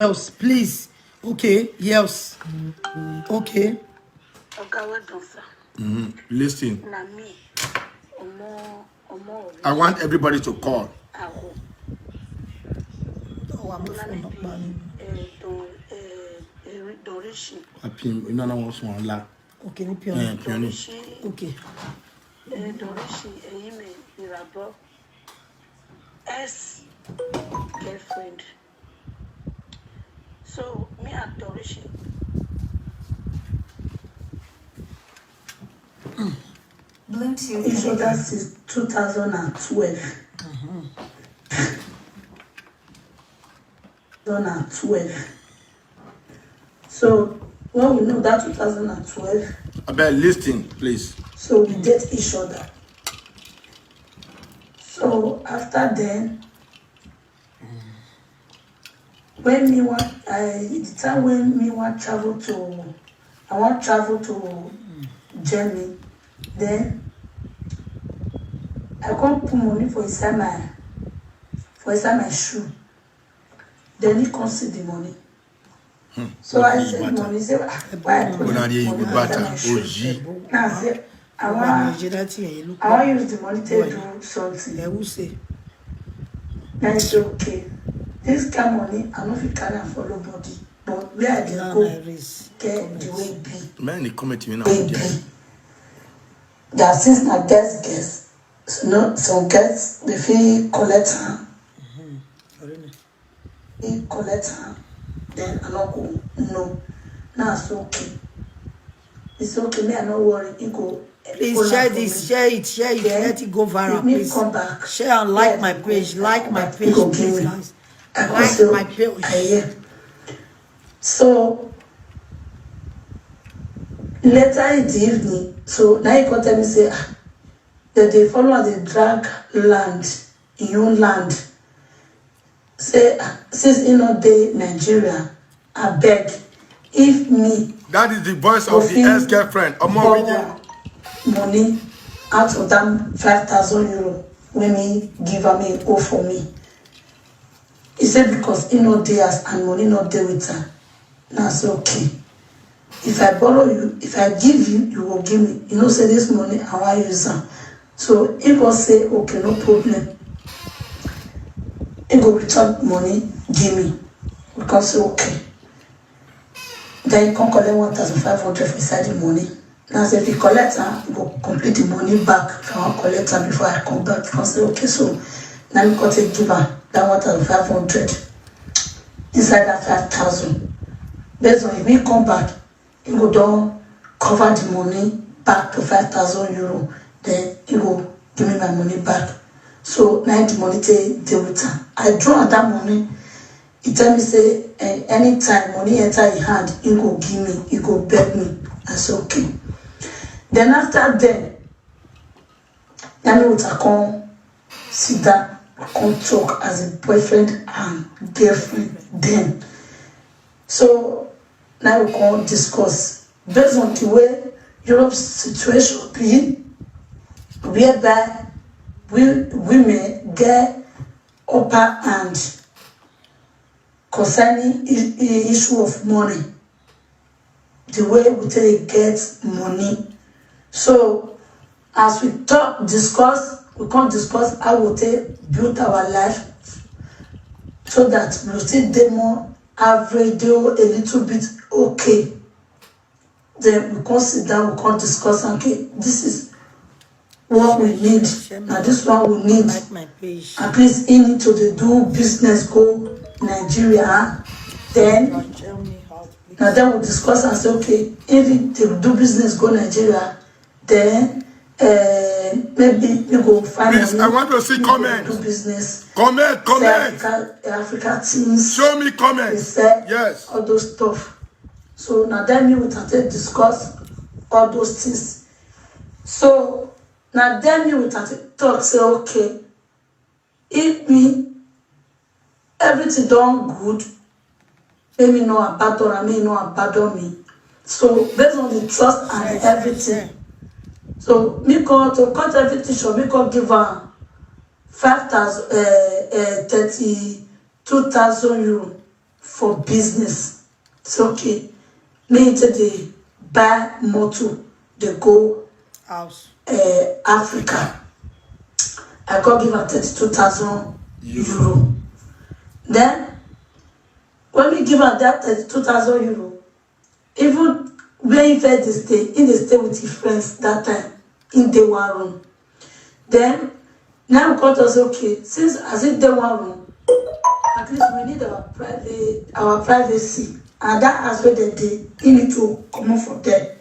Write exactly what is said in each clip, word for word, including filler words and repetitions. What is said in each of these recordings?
Yes, please. Okay, yes. Okay. Oga, well done, sir. Listen, Na me. Omo, Omo, I want everybody to call. Aho. Oh, I'm phone up, man. Eh, Don, eh, eh, Dorishi. Apim, you know, I want one la. Okay, ni pion. Eh, pioni. Dorishi, Okay. eh, Dorishi, Eyime, Irabo. Ex girlfriend. So, me and Dorishi. Bluetooth Each other connected. Since two thousand and twelve. two thousand and twelve. So when we know that two thousand and twelve, I bet listen, please. so we date each other. So after then, when me want, I the time when me want travel to, I want travel to Germany. Then I come put money for inside my for inside my shoe. Then he come see the money. So I Money said, matter. Money, say, "Ah, why I put Una dey money you for butter. Inside my shoe?" Oji. Now I say, I Why want, you that thing? You look I want like use the money to Boy. Do something. Eh, who say? Then he say, "Okay, this kind of money, I no fit carry am follow body. But where I dey Now go, I raise. Get the way be, Man, they comment me now. way be." That since na girls, girls, so no, some girls they feel collect am. He collect am, then I no go no. Now it's okay. It's okay, me I no worry. He go Please share this, share it, share it, let it go viral, please. Share and like my page, like my page, please, guys. Like my page. Yeah. So later in the evening, so now he come tell me say, ah, that they follow the drag land, in your land. Say, ah, since he not dey Nigeria, I beg, if me That is the voice of the ex-girlfriend. Omo, we dey- Borrow money out of that five thousand euro when me give am a owe for me. He said because he no dey as and money no dey with her. Now I say okay. If I borrow you, if I give you, you will give me. You know say this money I want use am. So he go say okay, no problem. He go return money, give me. We come say okay. Then he come collect one thousand five hundred for inside the money. Now say if he collect am, he go complete the money back. If I wan collect am before I come back, he come say okay. So now me come take give am that one thousand five hundred inside that five thousand. Based on if me come back, he go don cover the money back to five thousand euro. Then he go give me my money back. So now the money take dey with am. I draw on that money. He tell me say, eh, anytime money enter him hand, he go give me, he go beg me. I say okay. Then after then, na me with her come sit down, come talk as a boyfriend and girlfriend then. So now we come discuss based on the way Europe situation be, whereby we women get upper hand concerning i- i- issue of money, the way we take get money. So as we talk, discuss, we come discuss how we take build our life so that we still dey more average, dey a little bit okay. Then we come sit down, we come discuss, okay, this is what we need. Now this one we need. Like my page. At least he need to dey do business go Nigeria. Then Tell me how. Now then we discuss and say, okay, if he dey do business go Nigeria, then uh, maybe we go find Please, money. I want to see He go comment. Do business. Comment, Say comment. Africa, Africa things. Show me They comment. Sell Yes. All those stuff. So now then me with her take discuss all those things. So now then me with her take talk say, okay, if me everything don good, make me no abandon am, make me no abandon me. So based on the trust and everything, so me come to cut everything short, me come give am five thousand, uh, uh, thirty-two thousand euro for business. Say okay, make him take dey buy motor dey go House. uh, Africa. I come give am thirty-two thousand euro. Then when we give am that thirty-two thousand euro, even where he first dey stay, he dey stay with his friends that time. In the one room. Then now we come talk say okay, since as if dey one room, at least we need our private our privacy. And that house where they dey, he need to comot from there.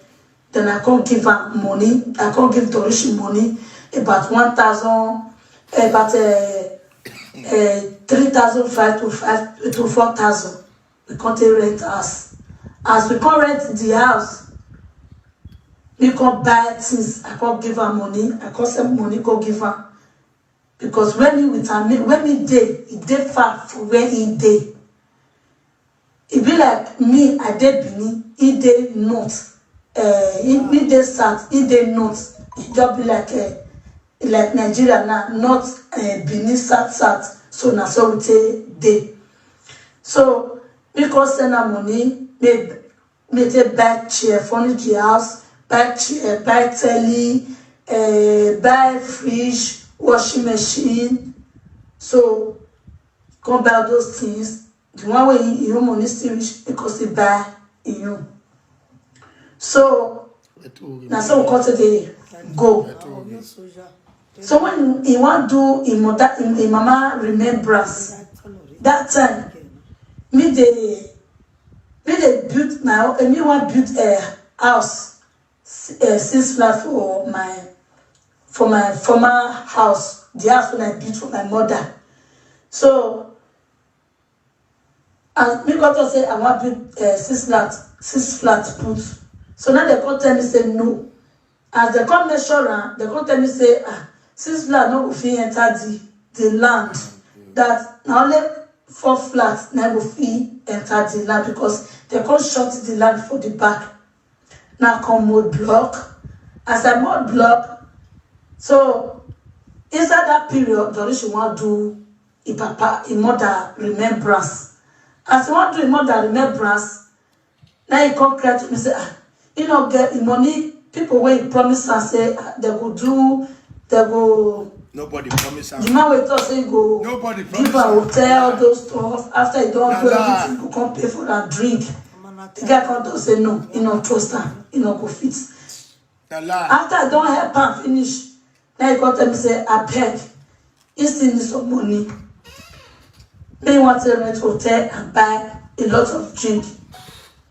Then I come give am money. I come give Dorishi money, about one thousand, about uh, uh, three thousand five to five to four thousand. We come take rent house. As we come rent the house, we come buy things. I come give am money. I come send money go give am, because when me with am, me when me dey, e dey far from where he dey. E be like me, I dey Benin, he dey north. Uh, he, me dey south, he dey north. E just be like uh, like Nigeria now, north uh, Benin, south south. So na so we take dey. So me come send am money, make me take buy chair, furnish the house, buy chair, buy telly, uh, buy fridge, washing machine. So come buy all those things. The one wey him own money still reach, he come still buy him own. So na so we come take dey go. So when he wan do him mother, him, him mama remembrance, that time me dey me dey build my own, me wan build a house, uh, six flat for my for my former house, the house wey I built for my mother. So as me come talk say I wan build uh, six flat, six flat put. So now they come tell me say no. As they come measure am, they come tell me say ah, six flat no go fit enter the the land. That na only four flat na go fit enter the land, because they come short the land for the back. Now come mold block. As I mold block, so inside that period, Dorishi wan do him papa, him mother remembrance. As he wan do him mother remembrance, now he come cry to me say ah, he no get the money. People wey he promise am say ah, they go do, they go Nobody promise am. The man wey talk say he go Nobody give promise am am. Hotel, all those stuff. After he don Na do lie. Everything, go come pay for am drink. The guy come talk say no, he no trust am, he no go fit. Na lie. After I don help am finish, now he come tell me say abeg, he still need some money. Make he wan take rent hotel and buy a lot of drink.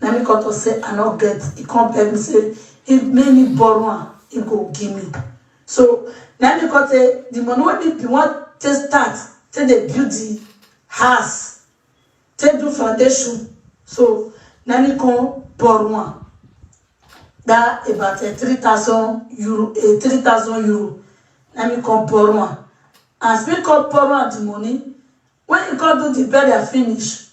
Na me come talk say I no get. He come beg me say if make me borrow am, he go give me. So na me come say the money wey me bin wan take start, take dey build the house, take do foundation. So na me come borrow am. That about uh, three thousand euro, uh, three thousand euro. Na me come borrow am. As me come borrow am the money, when he come do the burial finish,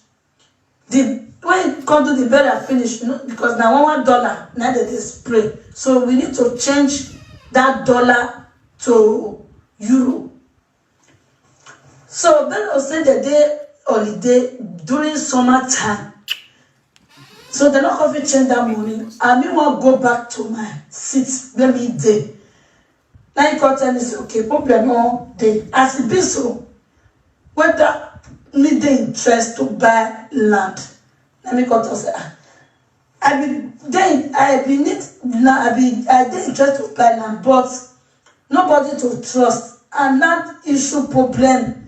the when he come do the burial finish, you know, because na one one dollar na they dey spray, so we need to change that dollar to euro. So Bello say they dey holiday during summer time, so they no come fit change that money. And me wan go back to my seat where me dey. Now he come tell me say okay, problem no dey. As e be so, whether me dey interest to buy land, na me come talk say ah, I be dey I be need na I be I dey interest to buy land, but nobody to trust, and land issue problem,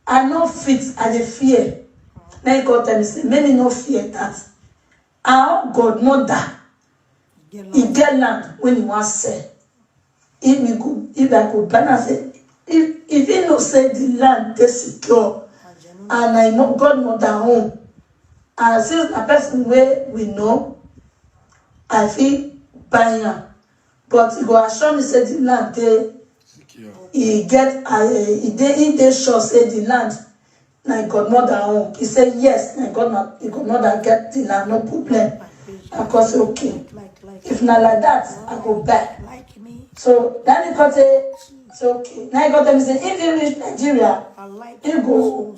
I no fit, I dey fear. Na he come tell me say make me no fear that our godmother e get land wey he wan sell. If we go if I go buy am say if if he know say the land dey secure and na him godmother own, and since na person wey we know, I fit buy am, but he go assure me say the land dey Secure. He get uh, he dey he dey sure say the land na him godmother own. He say yes, na him godmother him godmother get the land, no problem. I come say okay. If na like that, I go buy. So then he come say So okay. Now he go tell me say if he reach Nigeria, he go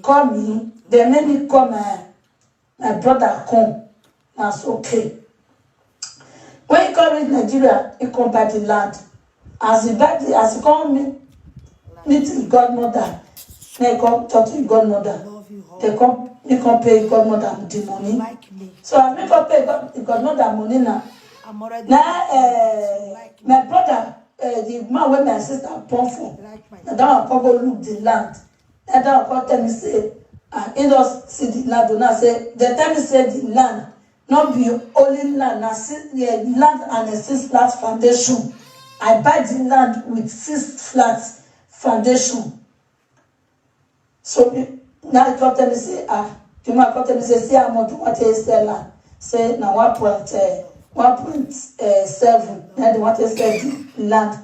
call me. Then make me call my my brother come. That's okay. When he come reach Nigeria, he come buy the land. As he buy the, as he come meet, meet his godmother, then he come talk to his godmother. They come, he come pay his godmother the money. So as me come pay god, his godmother money now. Now, uh, my brother, uh, the man wey my sister born for, na that one come go look the land. That one come tell me say, ah, he just see the land o. Now say, they tell me say the land no be only land, na six, yeah, land and a six flat foundation. I buy the land with six flat foundation. So now he come tell me say, ah, the man come tell me say, see how much you want to sell land. Say na one point, uh, one point seven. Now they want to sell the land.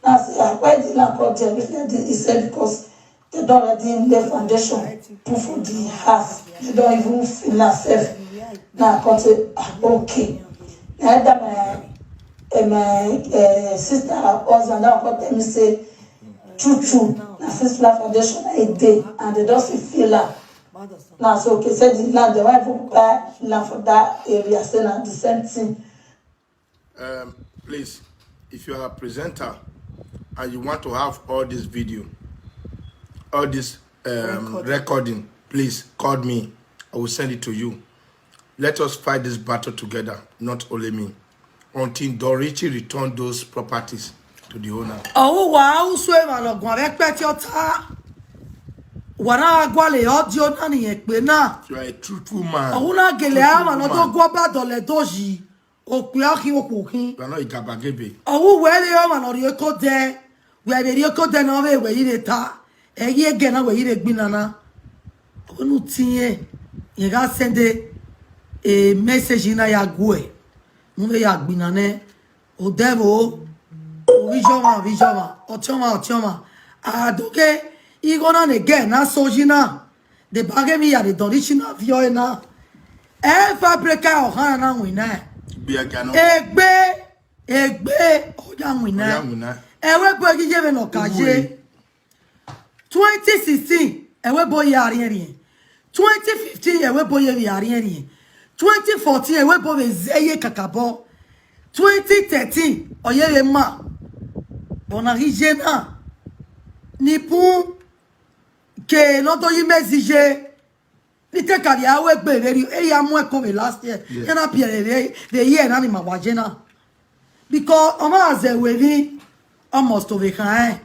Now say, ah, why the land come there? He said, he said because they don already lay foundation, put for the house. They don even finish am sef. Now I come say, ah, okay. Now that my, eh, my, eh, sister husband now come tell me say, true true, na six flat foundation na e dey, and they don still fill am. Now so okay, say the land, they wan even buy land for that area, say na the same thing. Um, please, if you are a presenter and you want to have all this video, all this, um, recording, please call me. I will send it to you. Let us fight this battle together, not only me, until Don Richie return those properties to the owner. Ọwụwa ụsụ ema nọ gwa rẹpẹtẹ ọta. Wara agwale audio na ni ekpe na. You are a truthful man. Ọwụna gele ama nọ do gwa ba dọlẹ doji. Okpe ọkhi okwu okhi. You are not a gabagebe. Ọwụwa ere ọma nọ ri eko de. Wẹ ri eko de na wẹ wẹ ire ta. Ẹ yẹ gẹ na wẹ ire gbin nana. Onu tiye. Ye ga send a message na ya gwe. Nu wẹ ya gbin nana. O devil. Vijoma, vijoma. Otioma, otioma. Adoke. Igona ne gẹ na soji na. The bagemi ya the Don Richie na vio na. E fabrika ọha na wina. Egbe, egbe, oya wina. Ewe bo gi yeve no kaje. Twenty sixteen, ewe bo ya rien rien. Twenty fifteen, ewe bo ye ya rien rien. Twenty fourteen, ewe bo be zeye kakabo. Twenty thirteen, oye be ma. Bona hije na. Ni pun ke no to yi mezije. Ni te ka bia we gbe veri e ya mu e ko ve last year. Ye na pie ve ve ye na ni ma wa je na. Because o ma ze we vi almost o ve kan e.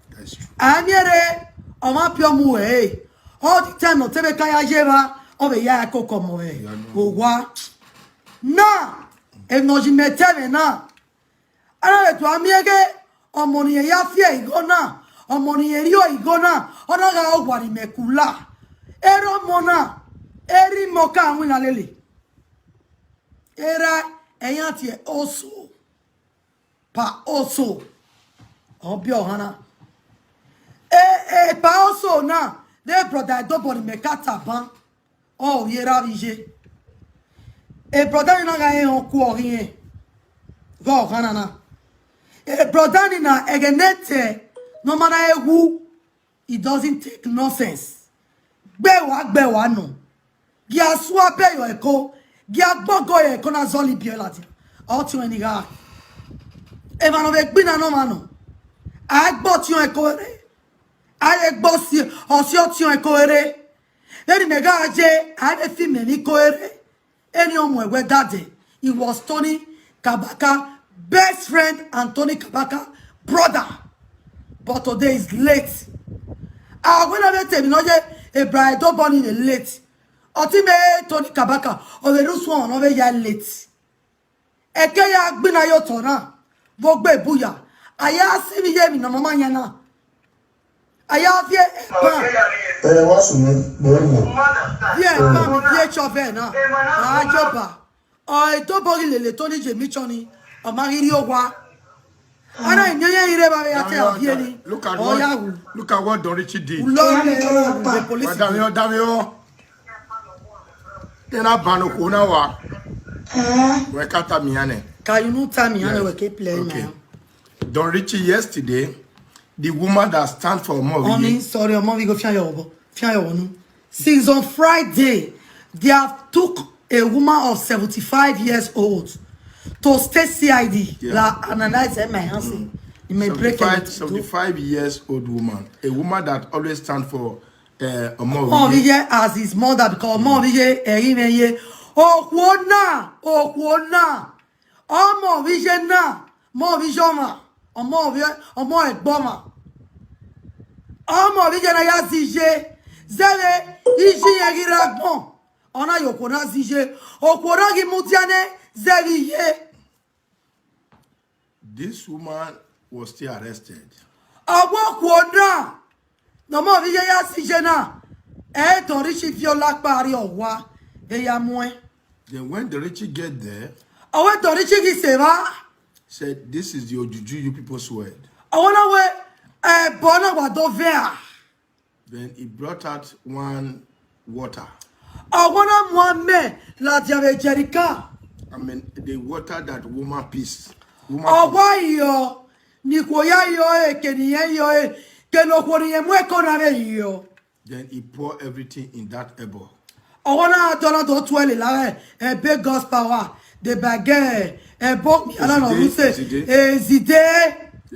That's true. A mi ere o ma pio mu e. All the time no te be ka ya je ba o ve ya ko ko mo e. O wa. Na e no ji me te me na. Ana le tu a mi ege, ọmọ ni ya fie igo na, ọmọ ni eri o igo na, ona ga o gwari me kula. Ero mo na, eri mo ka win na lele. Era eyan ti e oso. Pa oso. Obi ohana. E, e, pa oso na, de brother do body me kataban. O yera vije. E brother ni na ga e on ku o yin. Go kana na. E brother ni na egenete no mana ewu. He doesn't take nonsense. Gbe wa, gbe wa no. Gia sua be yo eko. Gia gbogo yo eko na zoli bi lati. O ti wen ni ga. E ma no be gbina no ma no. A gbo ti o eko re. A le gbo si o si o ti o eko re. Eri me ga je, a le fi me ni ko ere. Eni omo ewe dade. He was Tony Kabaka best friend and Tony Kabaka brother. But today is late. Ah, when I tell you, no, yeah, a bride don't born in a late. Oti me Tony Kabaka, o we rusu on, o we ya late. Eke ya gbina yo tona. Bo gbe buya. Aya si mi ye mi na mama yen na. Aya vie pa. Eh, wa su ni, bo wo. Vie pa mi vie chove na. Ajoba. O e to bo gi lele to ni je mi cho ni. O ma ri ri o wa. Ana ni ye ire ba ya te o vie ni. Look at what, look at what Don Richie did. Ulo ni the police. Damn you, damn you. Then I ban okuna wa. We kata mi ane. Ka you no tell me how we keep playing now. Don Richie, yesterday, The woman that stand for Omo Honey, Owiye. Sorry, Omo, we go find your obo. Find your one. Since on Friday, they have took a woman of seventy-five years old to state C I D. Yeah. La analyze my hands. You may break 75, it. 75 years old woman. A woman that always stand for uh, Omo Omo Owiye. Owiye as his mother because Omo Owiye, eh, him, eh, yeah. Okwo na, Okwo na. Omo Owiye na, Omo Owiye ọma, Omo Owiye, Omo Egboma. Omo Owiye na ya zije, zere, iji ye gira gbon. Ona yo kona zije, okona gi mutiane, zeri ye. This woman was still arrested. Awo kona. No Omo Owiye ya zije na. E to rishi fi olakpa ari owa. E ya mwe. Then when the Richie get there, Owe to rishi gi seva. Said, "This is your juju you people swear." Owe na we, eh, bona wa do vea. Then he brought out one water. Owe na mwa me la diave jerika. I mean, the water that woman piss. Woman piss. Owe yo, ni ko ya yo e, ke ni ye yo e, ke no ko ni ye mwe ko na ve yo. Then he pour everything in that ebo. Ọwọ́ náà dọ́nà tó tú ẹ lè lára ẹ̀ ẹ̀ bẹ́ God's power. They buy gẹ́ ẹ̀ bọ́ mi alára ọ̀run ṣe ẹ̀ zìdé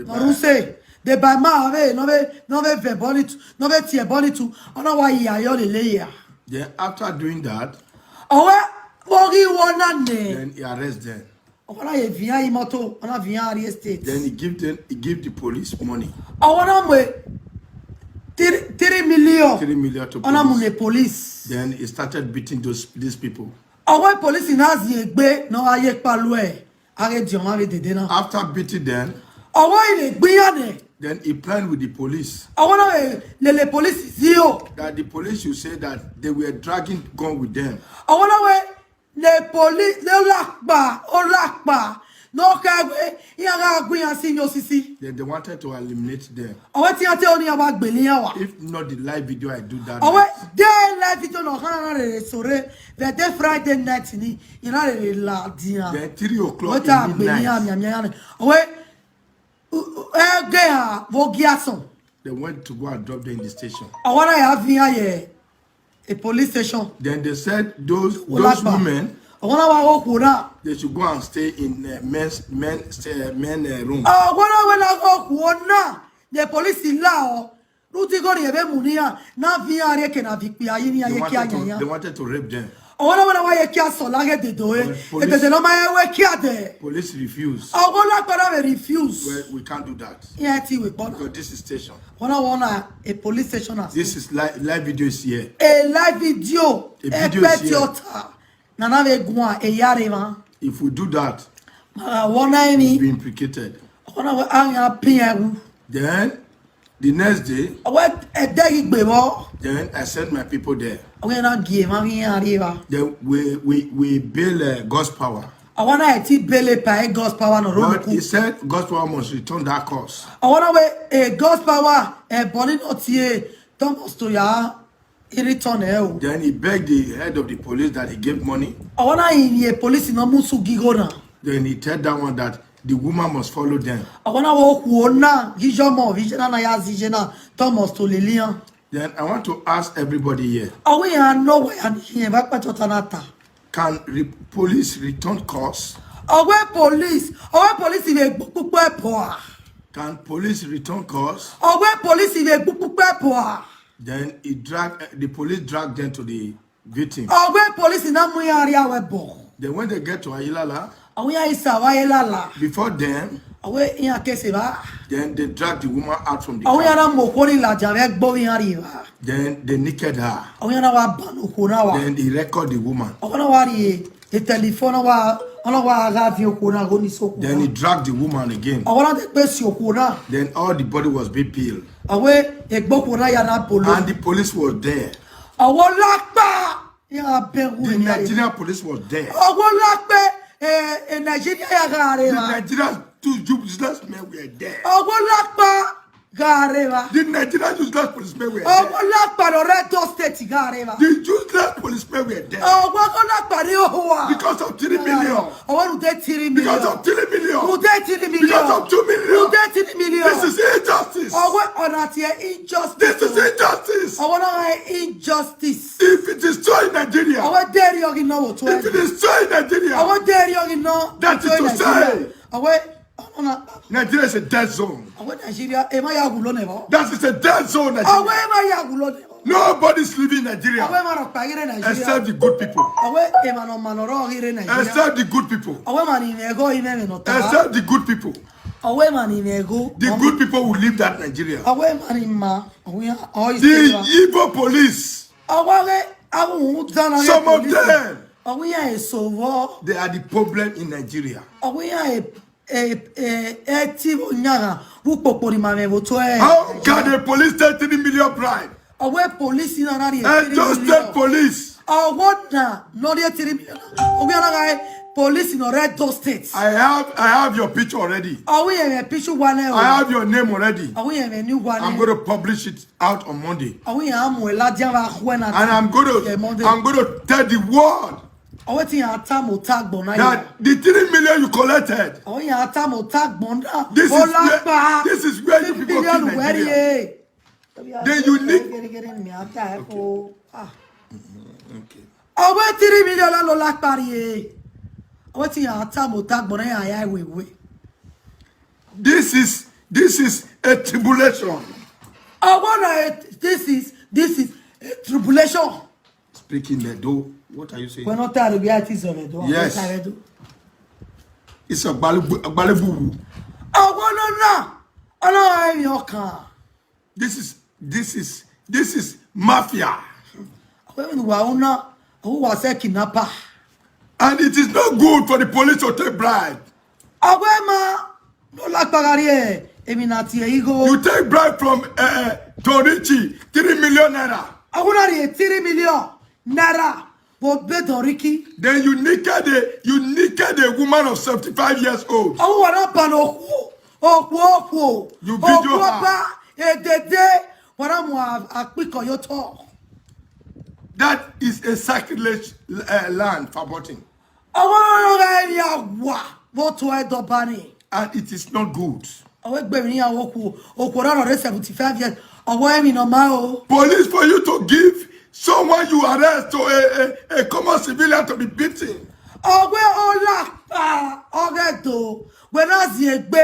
ọ̀run ṣe. They buy máa rẹ̀ nọ́bẹ̀ nọ́bẹ̀ vẹ̀ bọ́ọ̀lì tu nọ́bẹ̀ tiẹ̀ bọ́ọ̀lì tu ọ̀nà wa yìí ayọ́ lè léyà. Then after doing that, Ọ̀wẹ́ orí wọn náà nẹ̀. Then he arrest them. Ọwọ́ náà yẹ vìyàn yìí mọ́tò ọ̀nà vìyàn àrí estate. Then he give them, he give the police money. Ọwọ́ náà mọ̀ ẹ́ three three million. Three million to police. Ọ̀nà mọ̀ ní police. Then he started beating those these people. Ọwọ́ police náà zi egbe náà ayé palu ẹ̀ ayé di ọ̀nà rẹ̀ dédé náà. After beating them. Ọwọ́ ilé gbéyà nẹ̀. Then he planned with the police. Ọwọ́ náà lè lè police zi o. That the police should say that they were dragging gun with them. Ọwọ́ náà wẹ̀ Le police le lakpa o lakpa. No kagbe iya ga gun ya si nyo sisi. They, they wanted to eliminate them. Owe ti ate oni awa gbeli ya wa. If not the live video I do that. Owe day live video no kana na re sore. The day Friday night ni ina re la dia. Then three o'clock in the midnight. Owe ege ha vogiason. They went to go and drop them in the station. Owe na ya via ye. A police station. Then they said those those women. Ọwọ́n náà wá wọ́n kúrò náà. They should go and stay in uh, men's men uh, men uh, room. Ọwọ́n náà wọ́n náà wọ́n kúrò náà. The police ńlá ọ. Ruti gori ebe mu ni ya na vi ya re ke na vi pe ayi ni aye ki anya ya. They wanted to rape them. Ọwọ́n náà wọ́n náà wá yẹ kí a sọ láyé dèdò ẹ. Ètètè náà máa yẹ wẹ́ kí a dẹ̀. Police refuse. Ọwọ́n lágbára rẹ̀ refuse. Well, we can't do that. Yẹ ti wẹ̀ pọ́nà. Because this is station. Wọ́n náà wọ́n náà a police station as. This is live, live video is here. A live video. A video is here. Ẹgbẹ́ tí ó ta. Nana bɛ gun a, e yare ma. If we do that, Mara wɔ na ye mi. We'll be implicated. Ɔkɔ na wɔ an ya pin ya wu. Then the next day, Ɔwɛ ɛdɛ yi gbe wɔ. Then I sent my people there. Ɔwɛ na gie ma mi ya re ba. Then we we we bail uh, God's power. Ɔwɔ na eti bele pa e God's power no ro. But he said God's power must return that cause. Ɔwɔ na we e God's power e bɔni no tie Thomas to ya. He returned eh, oh. Then he begged the head of the police that he gave money. Ọwọ́ náà yìí ni police náà mú sùn gígó náà. Then he tell that one that the woman must follow them. Ọwọ́ náà wọ́n kú ó náà yíyọ́ mọ̀ vision náà yá zíṣẹ́ náà Thomas tó lè líyàn. Then I want to ask everybody here. Ọwọ́ yẹn á náwó yẹn ní yẹn bá pẹ́ tó tán náà ta. Can re police return calls? Ọwọ́ police ọwọ́ police ìwé gbogbo ẹ̀ pọ̀ à. Can police return calls? Ọwọ́ police ìwé gbogbo ẹ̀ pọ̀ à. Then he drag uh, the police dragged them to the victim. Ọgbẹ́ police náà mú yàrá yà wẹ̀ bọ̀. Then when they get to Ayilala, àwọn yà ìsà wáyé lálà. Before them, àwọn yà kẹsẹ̀ bá. Then they drag the woman out from the car. Àwọn yàrá mọ̀ kórè làjà rẹ̀ gbọ́ yàrá yìí bá. Then they naked her. Àwọn yàrá wa bànú kó náà wa. Then they record the woman. Àwọn náà wà rí e. The telephone wa ọlọ́wọ́ ara fi okòó náà ó ní sókòó. Then he dragged the woman again. Ọwọ́ náà ti pé sí okòó náà. Then all the body was being peeled. Ọwọ́ ìgbókòó náà yàrá bolo. And the police was there. Ọwọ́ lápá yàrá bẹ̀rù. The Nigerian police was there. Ọwọ́ lápẹ́ ẹ̀ Nàìjíríà yàrá rẹ̀ wá. The Nigerian two useless men were there. Ọwọ́ lápá. Gareva. The Nigerian useless policemen were there. Ọwọ́ lápàdé Red Dot State Gareva. The useless policemen were there. Ọwọ́ kọ́ lápàdé Ohuwa. Because of three million. Ọwọ́ ló dé three million. Because of three million. Who dey three million? Because of two million. Who dey three million? This is injustice. Ọwọ́ ọ̀nà àti ẹ̀ injustice. This is injustice. Ọwọ́ náà ẹ̀ injustice. If it is so in Nigeria, Ọwọ́ dẹ́rì ọ̀gì náà wò tó if it ẹ̀. is so in Nigeria, Ọwọ́ dẹ́rì ọ̀gì náà. That is to say, Ọwọ́ ọ̀nà Nigeria is a dead zone. Ọwọ́ Nàìjíríà ẹ̀ má yà wù lónìí bọ́. That is a dead zone, Ọwọ́ Nigeria. ẹ̀ má yà wù lónìí bọ́. Nobody is living in Ọwọ́ Nigeria ẹ̀ má rọ̀ pàgẹ́rẹ́ Nàìjíríà. Except the good people. Ọwọ́ ẹ̀ má nọ mà nọ̀rọ̀ ọ̀gẹ́rẹ́ Nàìjíríà. Except the good people. Ọwọ́ ẹ̀ má ní ìmẹ̀ ẹ̀gọ́ ìmẹ̀ mẹ̀ nọ̀tà. Except the good people. Ọwọ́ ẹ̀ má ní ìmẹ̀ ẹ̀gọ́. The good people will leave that Nigeria. Ọwọ́ ẹ̀ má ní ma. Ọwọ́ ẹ̀ ọ̀hún The ìṣèlú. Igbo police, Ọwọ́ ẹ̀ àwọn òun dáná. some of them, Ọwọ́ ẹ̀ èso wọ́. they are the problem in Nigeria. Ọwọ́ ẹ̀ ẹ̀ ẹ̀ ẹ̀ tí ó nyàrá wúpọ̀pọ̀ ni màmá ẹ̀ wò tó ẹ̀. How can a police take three million bribe? Ọwọ́ ẹ̀ police náà rà rí ẹ̀ And Edo State police. Ọwọ́ náà lórí ẹ̀ three million. Ọwọ́ ẹ̀ náà rà ẹ̀ police náà rẹ̀ Edo State. I have I have your picture already. Ọwọ́ ẹ̀ rẹ̀ picture wa náà o. I have your name already. Ọwọ́ ẹ̀ rẹ̀ ní wa náà. I'm going to publish it out on Monday. Ọwọ́ ẹ̀ àmọ̀ ẹ̀ lájà wa wọ́n náà. And I'm going Yeah, Monday. to I'm going to tell the world Ọwọ́ tí yàn á tà mọ̀ tá gbọ̀n náà yẹn. that the three million you collected, Ọwọ́ yàn á tà mọ̀ tá gbọ̀n náà. this Ó is lápá where, this is where you people kill mílíọ̀nù wẹ́rì Nigeria. ẹ̀. The unique- Gẹ́gẹ́ ni mi á tà ẹ̀ kó. Ah. Okay. Ọwọ́ three million ló lápá rí ẹ̀. Ọwọ́ tí yàn á tà mọ̀ tá gbọ̀n náà yà á yà ìwé ìwé. This is this is a tribulation. Ọwọ́ náà ẹ̀, this is this is a tribulation. Speaking Edo, what are you saying? Wọ́n náà tà rẹ̀ bí àti ìsọ̀rọ̀ ẹ̀dọ́. Yes. Àwọn tà rẹ̀ dùn. It's a Gbalegbu- Gbalegbu. Ọwọ́ náà náà ọlọ́run ẹ̀mí ọkàn. This is this is this is mafia. Ọwọ́ ẹ̀mí wà ó ná owó wà sẹ́ kidnapper. And it is not good for the police to take bribe. Ọwọ́ ẹ̀ máa ló lágbára rí ẹ̀ èmi náà tiẹ̀ yí go. You take bribe from uh, Don Richie, three million naira. Ọwọ́ náà rí ẹ̀ three million naira bó bẹ́ Don Richie. Then you naked a you naked a woman of seventy-five years old. Ọwọ́ wà náà bá lọ kú òkú òkú You video òkú her. Ọba èdèdè wà náà mú àpíkọ̀ yóò tọ̀. That is a sacrilege uh, land for Burton. Ọwọ́ ọ̀rọ̀ ẹ̀ ni àwà wọ́n tó ẹ̀ dọ̀bà ni. And it is not good. Ọwọ́ ẹgbẹ́ mi níyàwó kú òkú ọ̀rọ̀ rẹ̀ seventy five years. Ọwọ́ ẹ̀mí náà máa o. Police, for you to give someone you arrest to a, a, a common civilian to be beaten. Ọwọ́ ọ̀la pa ọ̀rẹ́ tó wẹ́n náà zi egbe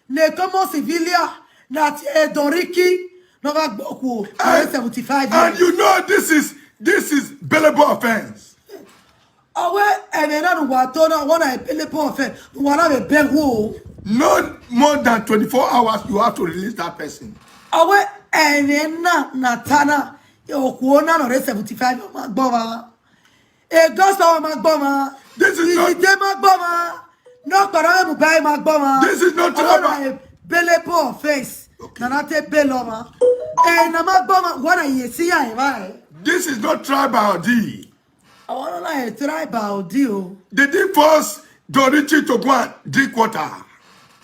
ne common civilian na ti Don Richie na ga gbọ́ kú ọ̀rẹ́ seventy five And years. You know this is this is bailable offense. Ọwọ́ ẹ̀mí náà nù wà tó náà wọ́n náà ìpele pọ̀ ọ̀fẹ́ nù wà náà bẹ̀ bẹ́ẹ̀ wò ó. No more than twenty-four hours you have to release that person. Ọwọ́ ẹ̀mí náà nà tá náà òkú ó náà nọ̀rẹ́ seventy five ọmọ gbọ́ wa. Ègọ́sọ̀ ọmọ gbọ́ wa. This is not- Ìdílé máa gbọ́ wa. Náà pẹ̀lú ẹ̀mú báyìí máa gbọ́ wa. This is not Ọwọ́ trauma. náà ìpele pọ̀ ọ̀fẹ́ nana tẹ́ bẹ́ẹ̀ lọ wa. Ẹ̀nà máa gbọ́ wa wọ́n náà yẹ sí àyè báyìí. This is not tribal deal. Àwọn ọlọ́lá yẹn try by òdì o. They didn't force Don Richie to go and drink water.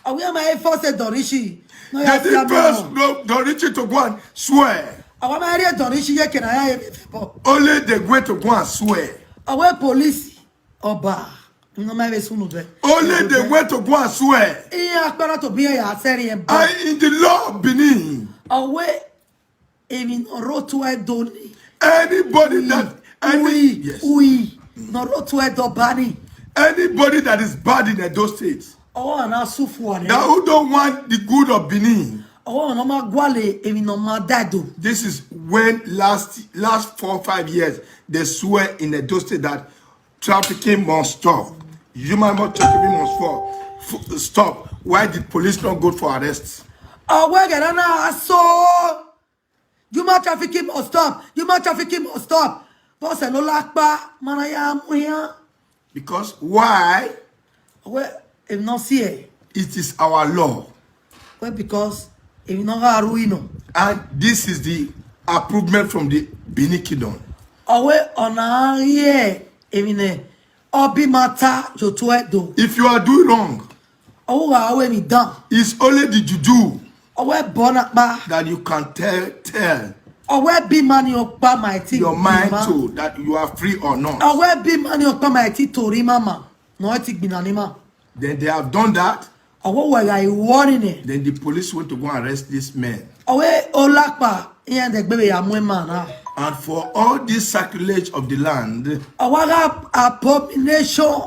Àwọn yẹn máa ń fọ́sẹ̀ Don Richie. They didn't force no, Don Richie to go and swear. Àwọn máa ń rí Don Richie yẹ kìnnà yá yẹ mi fẹ́ bọ̀. Only they went to go and swear. Àwọn police ọba ni wọ́n máa ń sunu bẹ́ẹ̀. Only they went to go and swear. Iye akpẹ́rẹ́ tó bí ẹ̀yà sẹ́rí ẹ̀ bọ̀. And in the law of Benin, Ọwọ́ èmi náà ró tó ẹ̀ dọ́ ni. Anybody that any Uyi yes, uyi náà ró tó ẹ̀ dọ́ bá ni. Anybody that is bad in Edo State, Ọwọ́ àná sùfù ọ̀rẹ́. that who don't want the good of Benin. Ọwọ́ àná máa gbálẹ̀ èmi náà máa dàdó. This is when last last four five years they swear in Edo State that trafficking must stop. Human must trafficking must fall. F- stop. Why did police not go for arrests? Ọwọ́ ẹ̀gẹ̀rẹ́ náà sọ. Human trafficking must stop. Human trafficking must stop. Bọ́sẹ̀ ló lápá mara ya mú yán. Because why? Ọwọ́ èmi náà sí ẹ̀. It is our law. Well, because èmi náà rà rú iná. And this is the approvement from the Benin Kingdom. Ọwọ́ ọ̀nà ayé ẹ̀ èmi nẹ̀ ọbí máa ta yòtó ẹ̀ dò. If you are doing wrong, Ọwọ́ wa ọwọ́ èmi dán. It's only the juju Ọwọ́ ẹ̀ bọ́ náà pa. That you can tell tell Ọwọ́ ẹ̀ bí ma ni ọ̀pá máa ti your mind ma. To that you are free or not. Ọwọ́ ẹ̀ bí ma ni ọ̀pá máa ti torí màmá. Náà ẹ ti gbìnà ní ma. Then they have done that. Ọwọ wẹgha iwọ nene. Then the police went to go and arrest this man. Ọwọ olakpa iyan dẹgbe vbe ya mu ima na. And for all this sacrilege of the land, Ọwọ gha abomination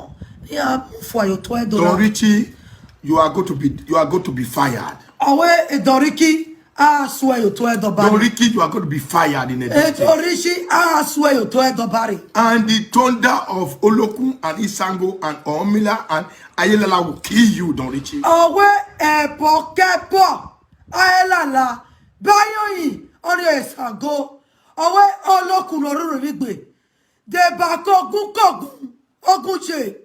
iyan mu fua ye otọ Ẹdo Don na. Richie, you are going to be you are going to be fired. Ọwọ Don Richie a suẹ ye otọ Ẹdo Don bari. Richie, you are going to be fired in Edo State. Don Richie a suẹ ye otọ Ẹdo bari. And the thunder of Olokun and Isango and Omila and Ayelala will kill you, Don Richie. Ọwọ ẹbọ kẹbọ Ayelala bayoyin ọni Isango. Ọwọ Olokun loruru rigbe. Deba kogun kogun ogun che.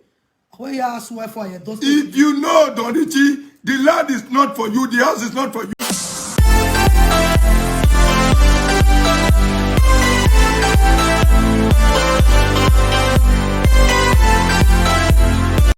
Ọwọ ya suẹ fua ye Edo State. If you know, Don Richie, the land is not for you, the house is not for you.